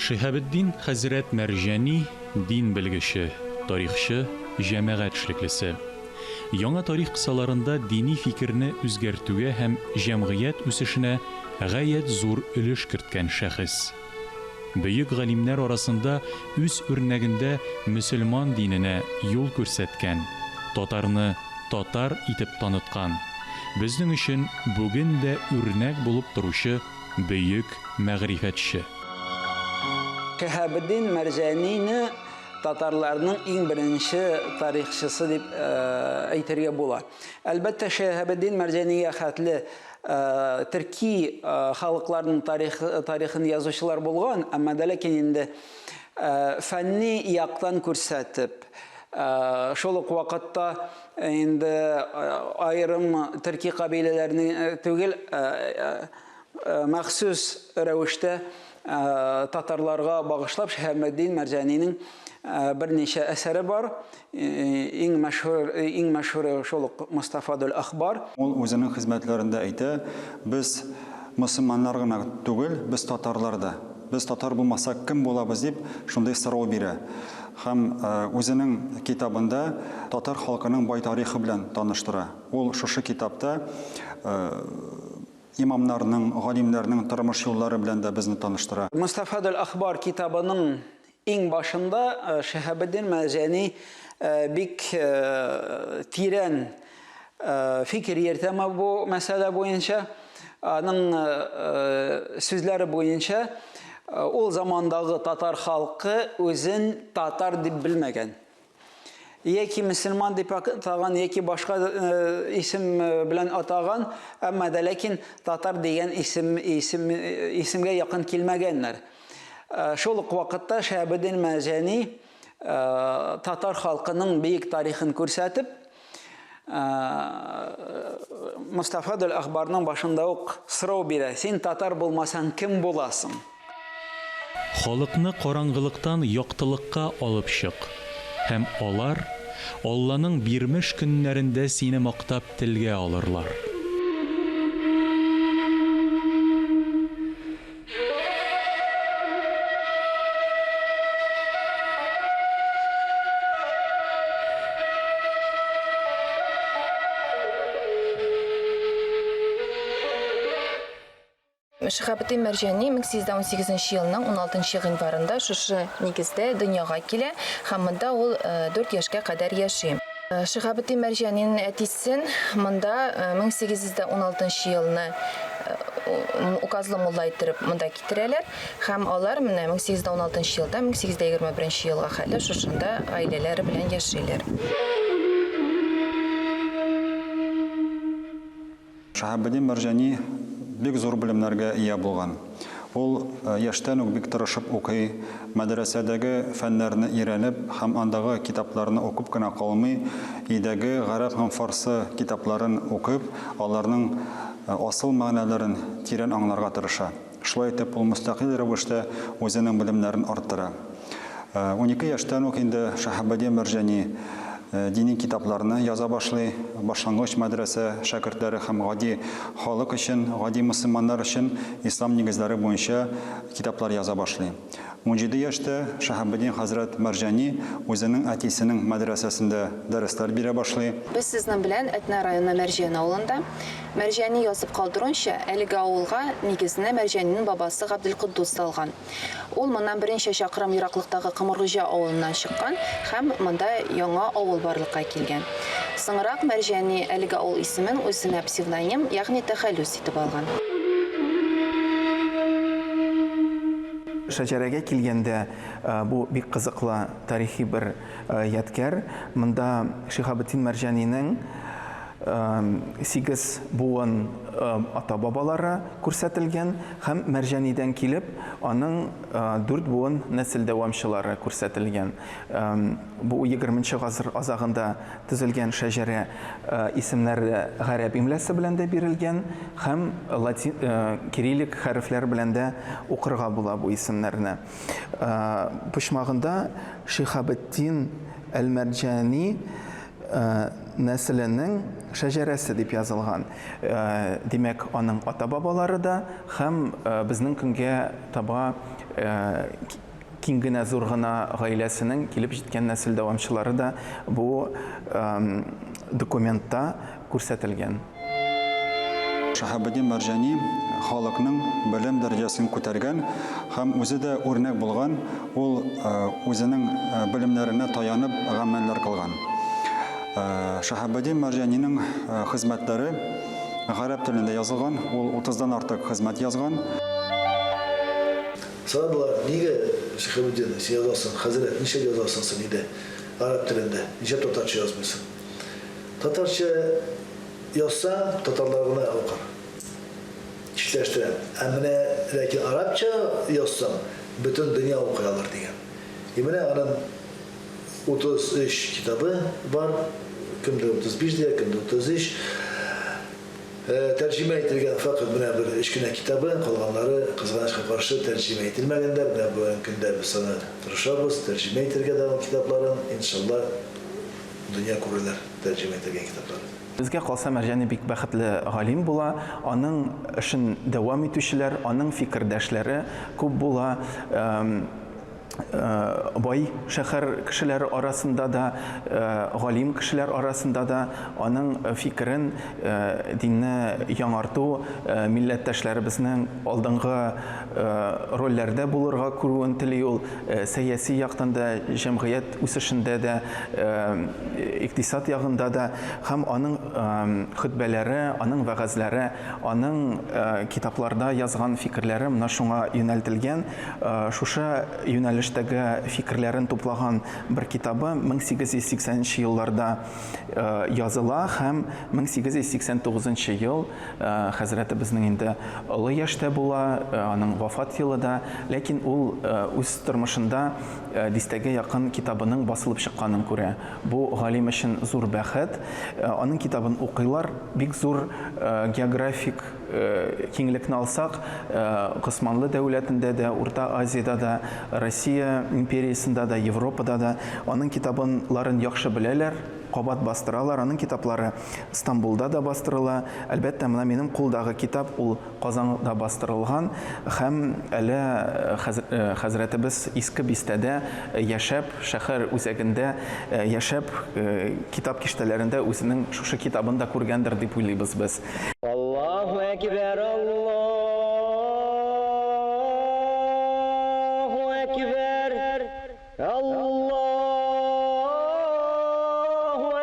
Шиһабетдин хәзрәт Мәрҗани, дин белгече, тарихчы, җәмәгать эшлеклесе. Яңа тарих кысаларында дини фикерне үзгәртүгә һәм җәмгыять үсешенә гаять зур өлеш керткән шәхес. Бөек галимнәр арасында үз үрнәгендә мөселман диненә юл күрсәткән, татарны татар итеп таныткан, безнең өчен бүген дә үрнәк булып торучы бөек мәгърифәтче. Шиһабетдин Мәрҗанине татарларның иң беренче тарихчысы дип әйтергә була. Әлбәттә, Шиһабетдин Мәрҗанигә хәтле төрки халыкларның тарих, тарихын язучылар булган, әмма дә ләкин инде фәнни яктан күрсәтеп, шул ук вакытта инде аерым төрки кабиләләрне түгел, махсус рәвештә татарларга багышлап Шиһабетдин Мәрҗанинең берничә әсәре бар. Иң мәшһүр, иң мәшһүре шул ук Мостафадул Ахбар. Ул үзенең хезмәтләрендә әйтә, без мөселманнар гына түгел, без татарлар да. Без татар булмасак, кем булабыз дип, шундый сорау бирә. Һәм үзенең китабында татар халкының бай тарихы белән таныштыра. Ул шушы китапта имамнарның, галимнәрнең тормыш юллары белән дә безне таныштыра. Мостафадул Ахбар китабының иң башында Шиһабетдин Мәрҗани бик тирән фикер йөртә бу мәсьәлә буенча. Аның сүзләре буенча, ул замандагы татар халкы үзен татар дип белмәгән. Яки мөселман дип атаган, яки башка исем белән атаган, әмма дә ләкин татар дигән исем, исем, исемгә якын килмәгәннәр. Шул ук вакытта Шәһабетдин Мәрҗани татар халкының бөек тарихын күрсәтеп, Мостафа Дөл Әхбарның башында ук сорау бирә, син татар булмасаң, кем буласың? Халыкны караңгылыктан яктылыкка алып чык, һәм алар Алланың бирмеш көннәрендә сине мактап телгә алырлар. Шиһабетдин Мәрҗани 1818 елның 16 гыйнварында шушы нигездә дөньяга килә һәм монда ул 4 яшькә кадәр яши. Шиһабетдин Мәрҗанинең әтисен монда 1816 елны указлы мулла иттереп монда китерәләр һәм алар менә 1816 елда 1821 елга хәтле шушында гаиләләре белән яшиләр. Шаһабетдин Мәрҗани бик зур белемнәргә ия булган. Ул яшьтән үк бик тырышып укый, мәдрәсәдәге фәннәрне өйрәнеп һәм андагы китапларны укып кына калмый, өйдәге гарәп һәм фарсы китапларын укып, аларның асыл мәгънәләрен тирән аңларга тырыша. Шулай итеп, ул мөстәкыйль рәвештә үзенең белемнәрен арттыра. 12 яшьтән үк инде Шаһабетдин Мәрҗани дини китапларны яза башлый, башлангыч мәдрәсә шәкертләре һәм гади халык өчен, гади мөселманнар өчен ислам нигезләре буенча китаплар яза башлый. 17 яшьтә Шаһабетдин хәзрәт Мәрҗани үзенең әтисенең мәдрәсәсендә дәресләр бирә башлый. Без сезнең белән Әтнә районы Мәрҗән авылында. Мәрҗани язып калдыруынча, әлеге авылга нигезне Мәрҗанинең бабасы Габделкотдус салган. Ул моннан берничә чакрым ераклыктагы Комыргуҗа авылыннан чыккан һәм монда яңа авыл барлыкка килгән. Соңрак Мәрҗани әлеге авыл исемен үзенә псевдоним, ягъни тәхәллүс итеп алган. Шәҗәрәгә килгәндә, бу бик кызыклы тарихи бер ядкәр. Монда Шиһабетдин Мәрҗанинең 8 буын ата-бабалары күрсәтелгән һәм Мәрҗанидән килеп, аның 4 буын нәсел дәвамчылары күрсәтелгән. Бу егерменче гасыр азагында төзелгән шәҗәрә исемнәре гарәп имлясы белән дә бирелгән һәм латин кириллик хәрефләр белән дә укырга була бу исемнәрне. Почмагында Шиһабетдин әл-Мәрҗани. нәселенең шәҗәрәсе дип язылган. Димәк, аның ата-бабалары да һәм безнең көнгә таба киң генә, зур гына гаиләсенең килеп җиткән нәсел дәвамчылары да бу документта күрсәтелгән. Шаһабетдин Мәрҗани халыкның белем дәрәҗәсен күтәргән һәм үзе дә үрнәк булган, ул үзенең белемнәренә таянып гамәлләр кылган. Шаһабетдин Мәрҗанинең хезмәтләре гарәп телендә язылган, ул утыздан артык хезмәт язган. Сорадылар, нигә, Шиһабетдин, син язасың, хәзрәт, нишләп язасың син өйдә гарәп телендә, нишләп татарча язмыйсың? Татарча язсаң, татарлар гына укыр. Читләштерә. Ә менә ләкин арабча язсаң, бөтен дөнья укый алыр, дигән. И менә аның 33 китабы бар, кемдер 35 дия, кемдер 33. Тәрҗемә ителгән фәкать менә бер өч кенә китабы, калганнары, кызганычка каршы, тәрҗемә ителмәгәннәр. Менә бүгенге көндә без аны тырышабыз, тәрҗемә итәргә дә аның китапларын, иншалла. Дөнья күрерләр тәрҗемә ителгән китаплар. Безгә калса, Мәрҗани бик бәхетле галим була. Аның эшен дәвам итүчеләр, аның фикердәшләре күп була. Бай шәһәр кешеләре арасында да, галим кешеләр арасында да аның фикерен динне яңарту, милләттәшләребезнең алдынгы рольләрдә булырга күрүен тели ул. Сәяси яктан да, җәмгыять үсешендә дә, икътисад ягында да һәм аның хөтбәләре, аның вәгазьләре, аның китапларда язган фикерләре менә шуңа юнәлтелгән. Шушы юнәлештәге фикерләрен туплаган бер китабы 1880 нче елларда языла һәм 1889 нчы ел Хәзрәтебезнең инде олы яшьтә була, аның вафат елы да, ләкин ул үз тормышында дистәгә якын китабының басылып чыкканын күрә. Бу галим өчен зур бәхет. Аның китабын укыйлар. Бик зур географик киңлекне алсак, Госманлы дәүләтендә дә, Урта Азиядә дә, Россия империясендә дә, Европада да аның китабынларын яхшы беләләр. Кабат бастыралар, аның китаплары Стамбулда да бастырыла. Әлбәттә, менә минем кулдагы китап ул Казанда бастырылган һәм әле хәзрәтебез Иске бистәдә яшәп, шәһәр үзәгендә яшәп, китап киштәләрендә үзенең шушы китабын да күргәндер дип уйлыйбыз без. Аллаһу әкбәр, Аллаһу әкбәр! Аллаһу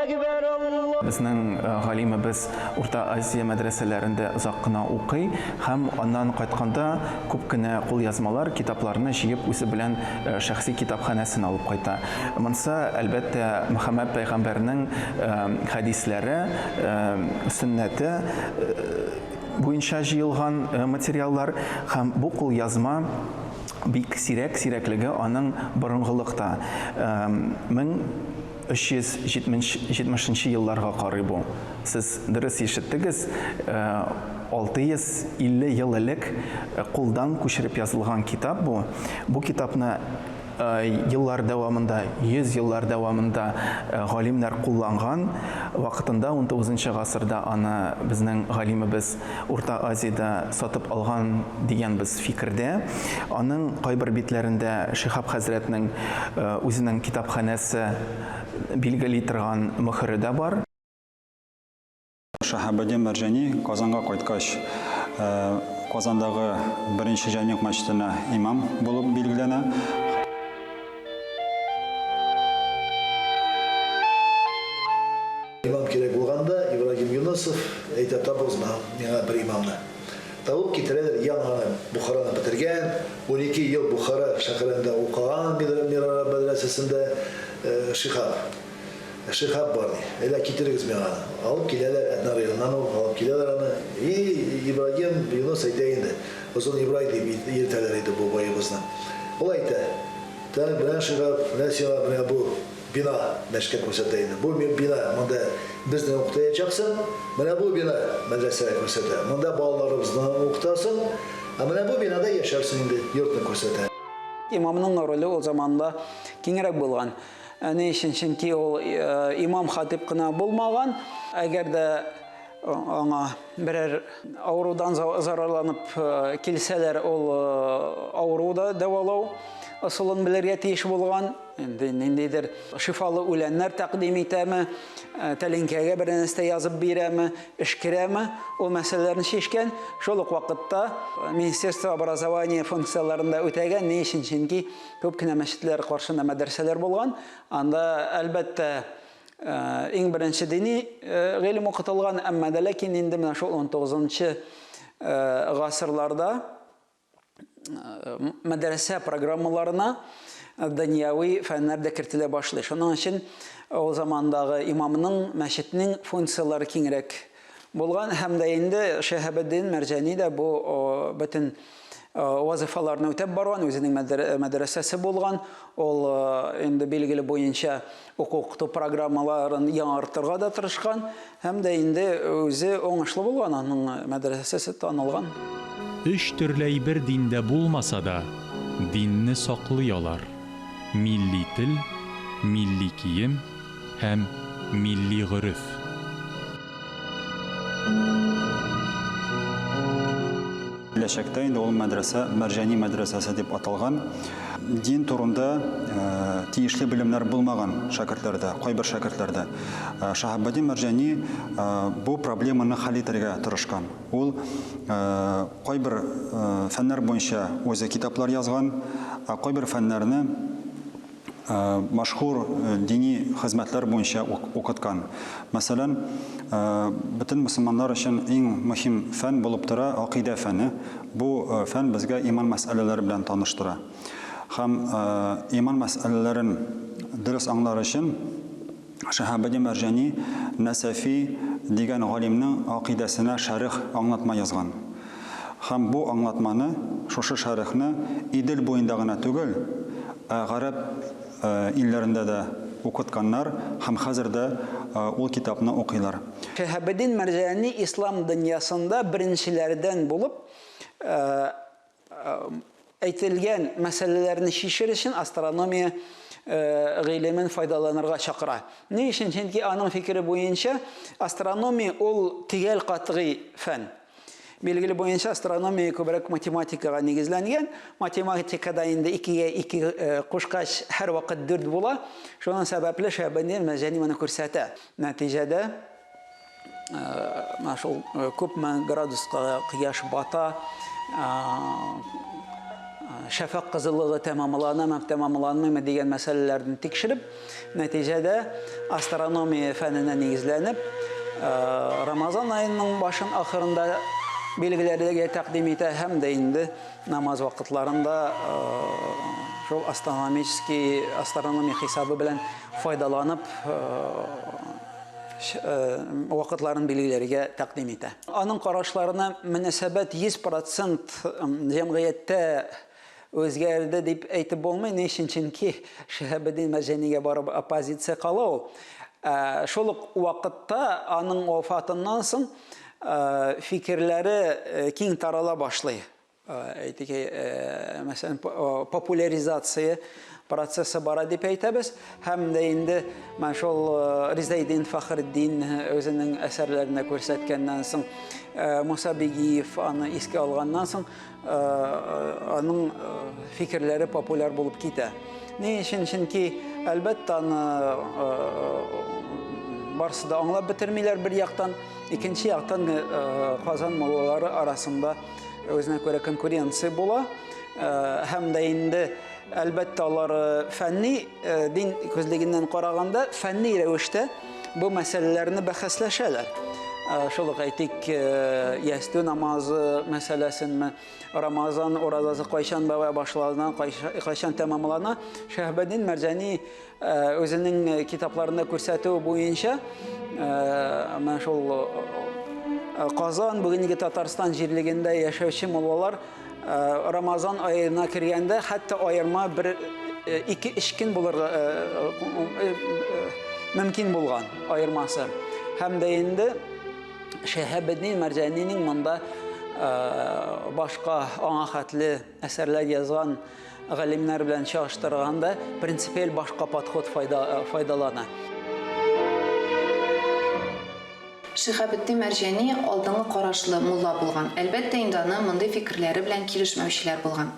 әкбәр, Аллаһу. Безнең галимебез Урта Азия мәдрәсәләрендә озак кына укый һәм аннан кайтканда күп кенә кулъязмалар, китапларны җыеп үзе белән шәхси китапханәсен алып кайта. Монсы, әлбәттә, Мөхәммәд пәйгамбәрнең хәдисләре, сөннәте буенча җыелган материаллар һәм бу кулъязма Бик сирәк, сирәклеге аның борынгылыкта. 1370 нче елларга карый бу. Сез дөрес ишеттегез, 650 ел элек кулдан күчереп язылган китап бу. Бу китапны еллар дәвамында, 100 еллар дәвамында галимнәр кулланган. Вакытында, 19 гасырда аны безнең галимебез Урта Азиядә сатып алган дигән без фикердә. Аның кайбер битләрендә Шиһаб хәзрәтнең үзенең китапханәсе билгели торган мөһере дә бар. Шаһабетдин Мәрҗани Казанга кайткач, Казандагы беренче Җәмигъ мәчетенә имам булып билгеләнә. Имам кирәк булганда, Ибрагим Юнысов әйтә, табыгыз миңа бер имамны. Табып китерәләр, яңа гына Бохараны бетергән, 12 ел Бохара шәһәрендә укыган Мирараб мәдрәсәсендә Шиһаб. Шиһаб бар, ди. Әйдә, китерегез миңа аны. Алып киләләр, Әтнә районыннан ук алып киләләр аны. И Ибрагим Юныс әйтә инде, Озын Ибрай дип йөртәләр иде бу баебызны. Ул әйтә, Так, менә Шиһаб, менә сиңа менә бу Бина, мәчкә күрсәтә инде. Бу бина, монда безне укытаячаксың. Менә бу бина, мәдрәсәгә күрсәтә. Монда балаларыбызны укытасың. Ә менә бу бинада яшәрсең инде, йортны күрсәтә. Имамның роле ул заманда киңрәк булган. Ни өчен? Чөнки ул имам-хатиб кына булмаган. Әгәр дә аңа берәр авырудан зарарланып килсәләр, ул авыру да дәвалау ысулын белергә тиеш булган. Инде ниндидер шифалы үләннәр тәкъдим итәме, тәлинкәгә бер нәрсә язып бирәме, өшкерәме, ул мәсьәләләрне чишкән. Шул ук вакытта Министерство образования функцияләрен дә үтәгән. Ни өчен? Чөнки күп кенә мәчетләр каршында мәдрәсәләр булган. Анда, әлбәттә, иң беренче дини гыйлем укытылган, әмма дә ләкин инде менә шул 19 гасырларда мәдрәсә программаларына дөньяви фәннәр дә кертелә башлый. Шуның өчен ул замандагы имамның, мәчетнең функцияләре киңрәк булган һәм дә инде Шиһабетдин Мәрҗани дә бу бөтен вазыйфаларны үтәп барган, үзенең мәдрәсәсе булган, ул инде билгеле буенча уку-укыту программаларын яңартырга да тырышкан һәм дә инде үзе уңышлы булган, аның мәдрәсәсе танылган. Өч төрле әйбер диндә булмаса да, динне саклый алар, милли тел, милли кием һәм милли гореф. Киләчәктә инде ул мәдрәсә Мәрҗани мәдрәсәсе дип аталган. Дин турында тиешле белемнәр булмаган шәкертләрдә, кайбер шәкертләрдә. Шаһабетдин Мәрҗани бу проблеманы хәл итәргә тырышкан. Ул кайбер фәннәр буенча үзе китаплар язган, ә кайбер фәннәрне Мәшһүр дини хезмәтләр буенча укыткан. Мәсәлән, бөтен мөселманнар өчен иң мөһим фән булып тора акыйдә фәне. Бу фән безгә иман мәсьәләләре белән таныштыра. Һәм иман мәсьәләләрен дөрес аңлар өчен Шиһабетдин Мәрҗани Нәсәфи дигән галимнең акыйдәсенә шәрех, аңлатма язган. Һәм бу аңлатманы, шушы шәрехне Идел буенда гына түгел, ә гарәп илләрендә дә укытканнар һәм хәзер дә ул китапны укыйлар. Шиһабетдин Мәрҗани ислам дөньясында беренчеләрдән булып Әйтелгән мәсьәләләрне чишер өчен астрономия гыйлемен файдаланырга чакыра. Ни өчен? Чөнки аның фикере буенча астрономия ул төгәл катгый фән. Билгеле буенча астрономия күбрәк математикага нигезләнгән. Математикада инде икегә ике кушкач һәрвакыт дүрт була. Шуның сәбәпле Шәбәндин Мәҗәни моны күрсәтә. Нәтиҗәдә Менә шул күпме градуска кояш бата, шәфәкъ кызыллыгы тәмамланамы, тәмамланмыймы дигән мәсьәләләрне тикшереп, нәтиҗәдә астрономия фәненә нигезләнеп, Рамазан аеның башын ахырында билгеләргә тәкъдим итә һәм дә инде намаз вакытларында шул астрономический астрономия хисабы белән файдаланып вакытларын билгеләргә тәкъдим итә. Аның карашларына мөнәсәбәт 100 процент җәмгыятьтә үзгәрде дип әйтеп булмый. Ни өчен? Чөнки Шиһабетдин Мәрҗанигә барып оппозиция кала ул. Шул ук вакытта аның вафатыннан соң фикерләре киң тарала башлый. Әйтик, мәсәлән, популяризация процессы бара дип әйтәбез. Һәм дә инде менә шул Ризаиддин Фәхретдин үзенең әсәрләрендә күрсәткәннән соң, Муса Бигиев аны искә алганнан соң, аның фикерләре популяр булып китә. Ни өчен? Чөнки, әлбәттә, аны барысы да аңлап бетермиләр бер яктан, икенче яктан Казан муллалары арасында Үзенә күрә конкуренция була. Һәм дә инде, әлбәттә, алар фәнни дин күзлегеннән караганда, фәнни рәвештә бу мәсьәләләрне бәхәсләшәләр. Шул ук әйтик, ястү намазы мәсьәләсенме, Рамазан уразасы кайчан башлана, кайчан тәмамлана. Шәһбәддин Мәрҗани Үзенең китапларында күрсәтүе буенча, менә шул Казан, бүгенге Татарстан җирлегендә яшәүче муллалар Рамазан аена кергәндә хәтта аерма бер ике-өч көн булырга мөмкин булган аермасы. Һәм дә инде Шәһабетдин Мәрҗанинең монда башка аңа хәтле әсәрләр язган. галимнәр белән чагыштырганда принципиаль башка подход файдалана. Шиһабетдин Мәрҗани алдынгы карашлы мулла булган. Әлбәттә инде аны мондый фикерләре белән килешмәүчеләр булган.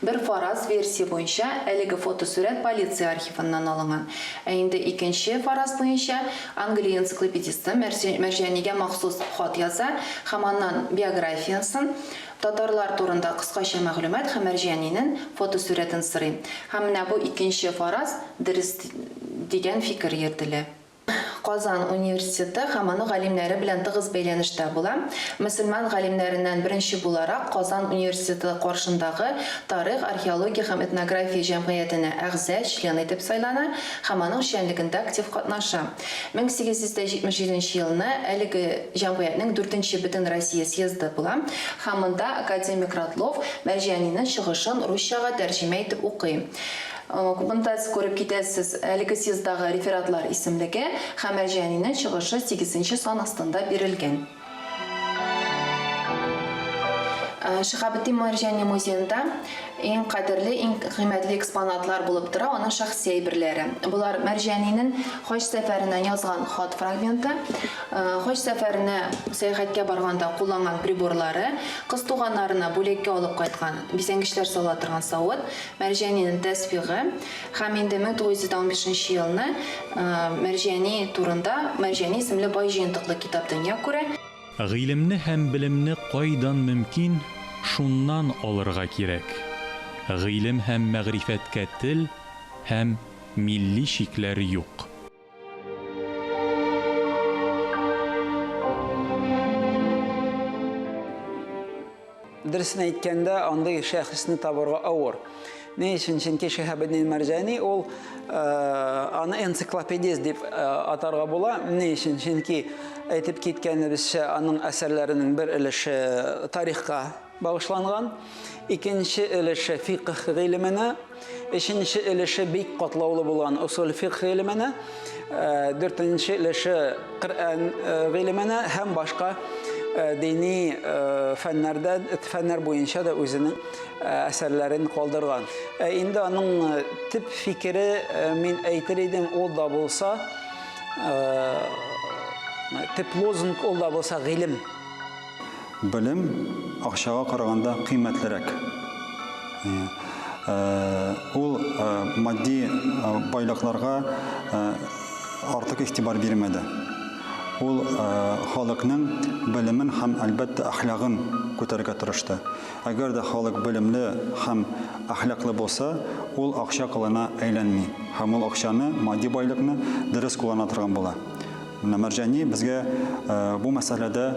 Бер фараз, версия, буенча, әлеге фотосурәт полиция архивыннан алынган. Ә инде икенче фараз буенча, Англия энциклопедисты Мәрҗанигә махсус хат яза һәм аннан биографиясен, татарлар турында кыскача мәгълүмат һәм Мәрҗанинен фотосурәтен сорый. Һәм менә бу икенче фараз дөрес дигән фикер йөртелә. Казан университеты һәм аның галимнәре белән тыгыз бәйләнештә була. Мөселман галимнәреннән беренче буларак Казан университеты каршындагы Тарих, археология һәм этнография җәмгыятенә әгъза, член, итеп сайлана һәм аның эшчәнлегендә актив катнаша. 1877 нче елны әлеге җәмгыятьнең дүртенче Бөтенроссия съезды була һәм монда академик Родлов Мәрҗанинең чыгышын русчага тәрҗемә итеп укый. Монда сез күреп китәсез, әлеге съезддагы рефератлар исемлеге һәм Мәрҗанинең чыгышы сигезенче сан астында бирелгән. Шиһабетдин Мәрҗани музеенда иң кадерле, иң кыйммәтле экспонатлар булып тора аның шәхси әйберләре. Болар Мәрҗанинең хаҗ сәфәреннән язган хат фрагменты, хаҗ сәфәренә сәяхәткә барганда кулланган приборлары, кыз туганнарына бүләккә алып кайткан бизәнгечләр сала торган савыт, Мәрҗанинең тәсбихы һәм инде 1915 нче елны Мәрҗани турында Мәрҗани исемле бай җыентыклы китап дөнья күрә. Гыйлемне һәм белемне кайдан мөмкин, шуннан алырга кирәк. Гыйлем һәм мәгърифәткә тел һәм милли чикләр юк. Дөресен әйткәндә, андый шәхесне табарга авыр. Ни өчен? Чөнки Шиһабетдин Мәрҗани ул э, аны энциклопедист дип э, атарга була. Ни өчен? Чөнки әйтеп киткәнебезчә, аның әсәрләренең бер өлеше тарихка багышланган, икенче өлеше фикһ гыйлеменә, Өченче өлеше бик катлаулы булган усул фикх гыйлеменә, э, дүртенче өлеше Коръән э, гыйлеменә һәм башка э, дини фәннәрдә фәннәр буенча да үзенең әсәрләрен калдырган. Инде аның төп фикере мин әйтер идем, ул да булса төп лозунг ул да булса гыйлем. Белем акчага караганда кыйммәтлерәк. Ул матди байлыкларга артык игътибар бирмәде. Ул халыкның белемен һәм, әлбәттә, әхлагын күтәрергә тырышты. Әгәр дә халык белемле һәм әхлаклы булса, ул акча колына әйләнми һәм ул акчаны, матди байлыкны дөрес куллана торган була. Менә Мәрҗани безгә бу мәсьәләдә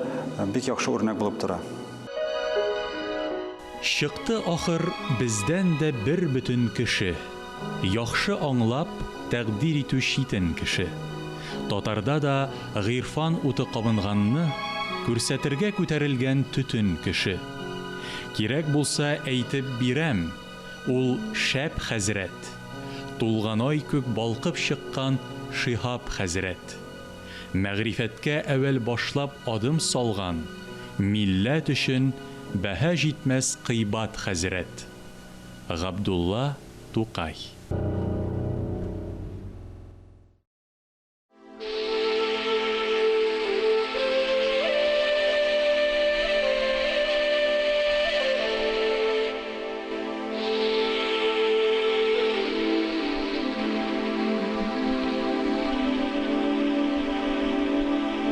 бик яхшы үрнәк булып тора. Чыкты ахыр бездән дә бер бөтен кеше, Яхшы аңлап, тәкъдир итү читен кеше. Татарда да гыйрфан уты кабынганны Күрсәтергә күтәрелгән төтен кеше. Кирәк булса әйтеп бирәм, ул шәп хәзрәт. Тулган ай күк балкып чыккан Шиһап хәзрәт. Мәгърифәткә әүвәл башлап адым салган, Милләт өчен бәһа җитмәс кыйбат хәзрәт. Габдулла Тукай.